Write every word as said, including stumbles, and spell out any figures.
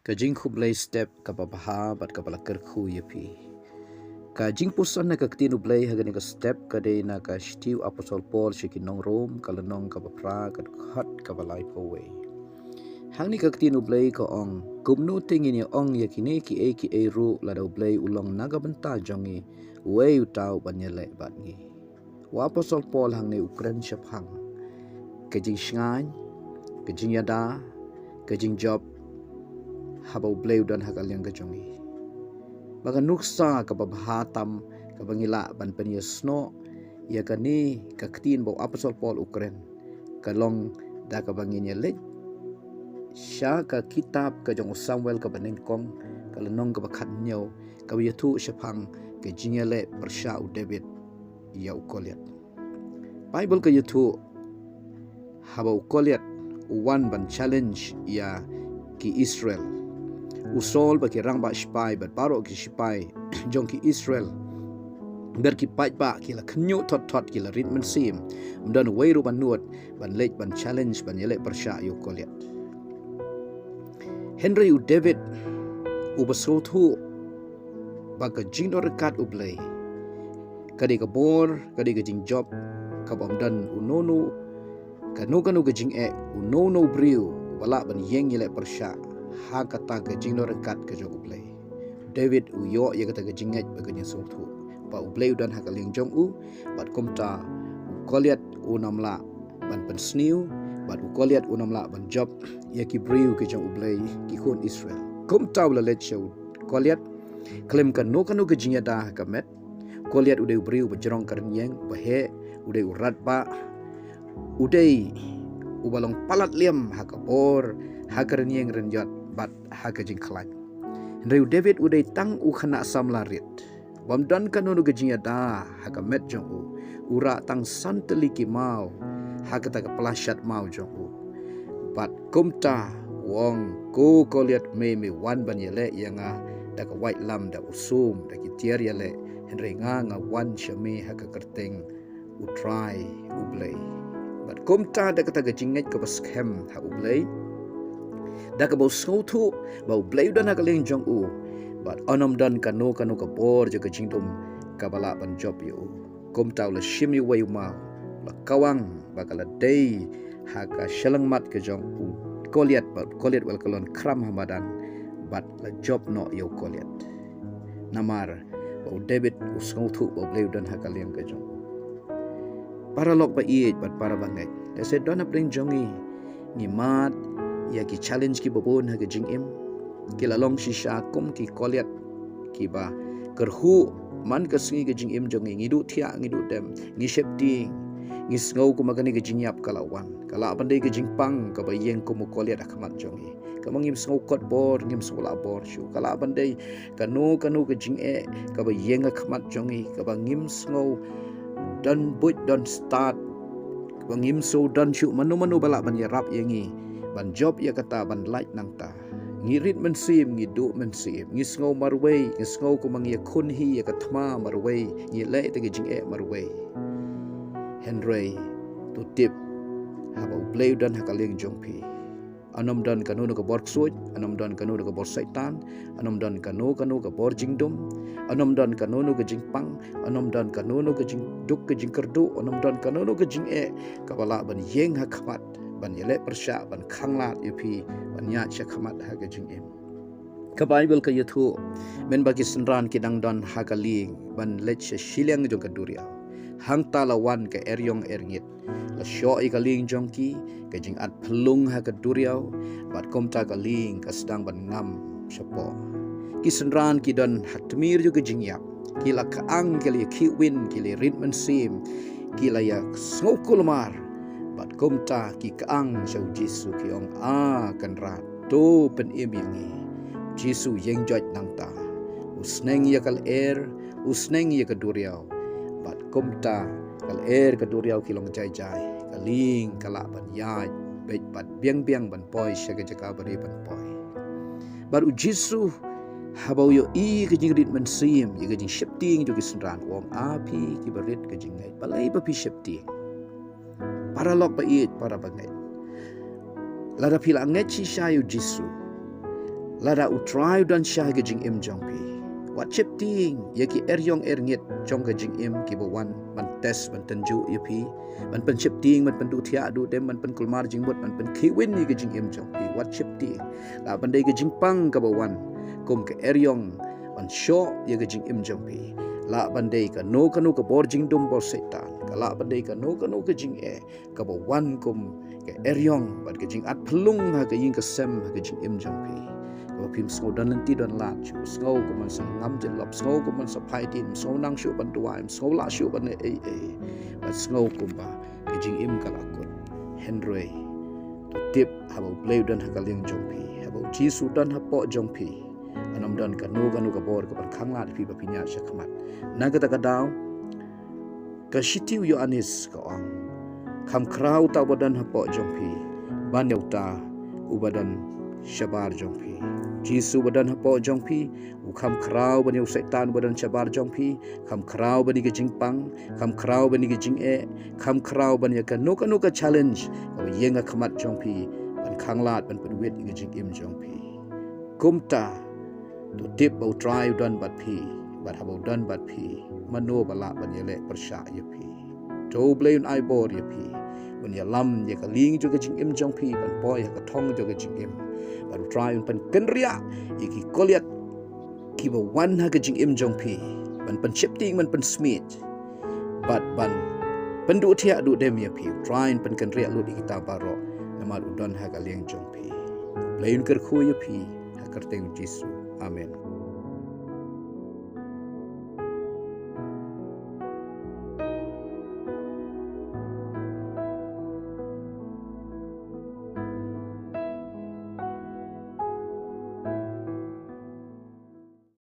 Ka jingkhublei step kaba bha bad kaba la kyrkhu ïa phi. Ka jingpuson na ka ktien U Blei ha kane ka step ka dei na ka shithi u Apostol Paul sha ki nong Rom, ka lynnong kaba phra, ka dkhot kaba laiphew wei. Hangne ka ktien U Blei ka ong, kumno te ngin ïa ong ïa kine kiei kiei ruh lada U Blei u long na ka bynta jong ngi, uei uta uban ïaleh bad ngi? U Apostol Paul hangne u kren shaphang ka jingshngaiñ, ka jingïada, ka jingjop haba U Blei u don ha ka liang ka jong ngi. Ba ka nuksa kaba bha tam kaba ngi lah ban pynïasnoh ïa kane ka ktien ba u Apostol Paul u kren ka long da kaba ngin ïaleit sha ka kitab ka jong u Samuel kaba nyngkong, ka lynnong kaba khathynñiew, kaba ïathuh shaphang ka jingïaleh pyrshah u David ïa u Goliath. Baibl ka ïathuh, haba u Goliath u wan ban challenge ïa ki Israel, u Saul bad ki rangbah shipai bad baroh ki shipai jong ki Israel, bad ki paidbah ki la khynñiuh thot thot, ki la rit mynsiem, ym don uwei ruh ban nud ban leit ban challenge, ban ïaleh pyrshah ïa u Goliath. Hynrei u David uba sngewthuh ba ka jingdon ryngkat U Blei ka dei ka bor, ka dei ka jingjop kaba ym don uno uno, kano kano ka jingeh, uno uno u briew uba lah ban ïeng ïaleh pyrshah ha kata ka jingdon ryngkat ka jong U Blei. David u ïoh ïa kata ka jingngeit bad ka jingsngewthuh ba U Blei u don ha ka liang jong u, bad kumta u Goliath un ym lah ban pynsniew, bad u Goliath un ym lah ban jop ïa ki briew ki jong U Blei, ki khun Israel. Kumta u la leit sha u Goliath khlem kano kano ka jingïada ha ka met. Goliath u dei u briew uba jrong ka rynïeng, uba heh, u dei u radbah, u dei uba long palat liam ha ka bor, ha ka rynïeng rynïot bad ha ka jingkhlaiñ. Hynrei u David u dei tang u khynnah samla rit, bym don kano kano ka jingïada ha ka met jong u, u rah tang san tylli ki maw ha kata ka pla shad maw jong u. Bad kumta u ong, ko Goliath, me me wan ban ïaleh ïa nga da ka waitlam, da u sum, da ki tiar ïaleh, hynrei nga, nga wan sha me ha ka kyrteng U Trai U Blei. Bad kumta da kata ka jingngeit kaba skhem ha U Blei, da kaba u sngewthuh ba U Blei u don ha ka liang jong u, bad un ym don kano kano ka bor jong ka jingdum kaba lah ban jop ïa u. Kumta u la shim ïa uwei u maw, u la kawang ba ka la dei ha ka shyllangmat ka jong u Goliath, bad u Goliath u la kyllon khram ha madan, bad la jop noh ïa u Goliath. Namar ba u David u sngewthuh ba U Blei u don ha ka liang ka jong u. Paralok ba ïeit bad para bangeit, lehse don hapdeng jong ngi, ngi mad ïa ki challenge kiba bun ha ka jingim. Ki la long shisha kum ki Goliath kiba kyrhuh man ka sngi ka jingim jong ngi. Ngi duh thiah, ngi duh dem, ngi sheptieng, ngi sngew kum ma kane ka jingïap ka la wan. Ka lah ban dei ka jingpang kaba ïeng kum u Goliath ha khmat jong ngi, kaba ngim sngewkot bor, ngim sngewlah bor shuh. Ka lah ban dei kano kano ka jingeh kaba ïeng ha khmat jong ngi, kaba ngim sngew don buit don stad, kaba ngim sngew don shuh mano mano ba lah ban ïarap ïa ngi ban jop ïa kata, ban lait nangta. Ngi rit mynsiem, ngi duh mynsiem, ngi sngew marwei, ngi sngew kum ma ngi ïakhun hi ïa ka thma marwei, ngi leh ïa ka jingeh marwei. Hynrei to tip, haba U Blei u don ha ka liang jong phi, un ym don kano kano ka bor ksuid, un ym don kano kano ka bor Soitan, un ym don kano kano ka bor jingdum, un ym don kano kano ka jingpang, un ym don kano kano ka jingduk ka jingkyrduh, un ym don kano kano ka jingeh kaba lah ban ïeng ha khmat, ban ïaleh pyrshah, ban khanglad ïa phi ban ïaid sha khmat ha ka jingim. Ka Baibl ka ïathuh, mynba ki synran ki dang don ha ka lieng ban leit sha shiliang jong ka duriaw, hangta la wan ka eriong erngit, la shoh ïa ka lieng jong ki, ka jingat phyllung ha ka duriaw, bad kumta ka lieng ka sdang ban ngam shapoh. Ki synran ki don ha tmier jong ka jingïap, ki la kyang, ki la ïakhih win, ki la rit mynsiem, ki la ïasngew kulmar. Bad kumta ki kyang sha U Jisu, ki ong, A Kynrad, to pynim ïa ngi. U Jisu u ïeng joit nangta, u sneng ïa ka lyer, u sneng ïa ka duriaw. Bad kumta ka lyer, ka duriaw ki long jai jai, ka lieng ka lah ban ïaid beit bad biang biang ban poi sha ka jaka ba dei ban poi. Bad U Jisu, haba u ïohi ka jingrit mynsiem, ïa ka jingsheptieng jong ki synran, u ong, A phi kiba rit ka jingngeit, balei ba phi sheptieng? Paralok ba ïeit, para bangeit, lada phi la ngeit shisha ïa U Jisu, Lada U Trai u don sha ka jingim jong phi, wat sheptieng ïa ki eriong erngit jong ka jingim kiba wan ban test, ban tynjuh ïa phi, ban pynsheptieng, ban pynduh thiah duh dem, ban pynkulmar jingmut, ban pynkhih win ïa ka jingim jong phi. Wat sheptieng. Lah ban dei ka jingpang kaba wan kum ka eriong ban shoh ïa ka jingim jong phi. Lah ban dei kano kano ka bor jingdum bor Soitan. Ka lah ban dei kano kano ka jingeh kaba wan kum ka eriong bad ka jingat phyllung ha ka ïing ka sem ha ka jingim jong phi. Kaba phim sngew don lynti don lad shuh, sngew kumban sa ngam jyllop, sngew kumban sa phai dien, sngew nang shuh ban duwai, sngew lah shuh ban ei ei, bad sngew kumba ka jingim ka la kut. Hynrei to tip, haba U Blei u don ha ka liang jong phi, haba U Jisu u don hapoh jong phi, kan ym don kano kano ka bor kaban khanglad ïa phi ba phin ïaid sha khmat. Na kata ka daw, ka shithi u Ïoannis ka ong, kham khraw uta uba don hapoh jong phi ban ïa uta uba don shabar jong phi. Jisu uba don hapoh jong phi u kham khraw ban ïa u Soitan uba don shabar jong phi, kham khraw ban ïa ka jingpang, kham khraw ban ïa ka jingeh, kham khraw ban ïa kano kano ka challenge kaba ïeng ha khmat jong phi ban khanglad, ban pynwit ïa ka jingim jong phi. Kumta to tip ba U Trai u don bad phi, bad haba u don bad phi, mano ba lah ban ïaleh pyrshah ïa phi? To U Blei un ai bor ïa phi, un ïalam ïa ka lieng jong ka jingim jong phi, ban poi ha ka thong jong ka jingim, bad U Trai un pynkynriah ïa ki kjolliat kiba wan ha ka jingim jong phi, ban pynsheptieng, ban pynsmiej, bad ban pynduh thiah duh dem ïa phi. U Trai un pynkynriah lut ïa kita baroh, namar u don ha ka liang jong phi. U Blei un kyrkhu ïa phi ha ka kyrteng U Jisu. Amen.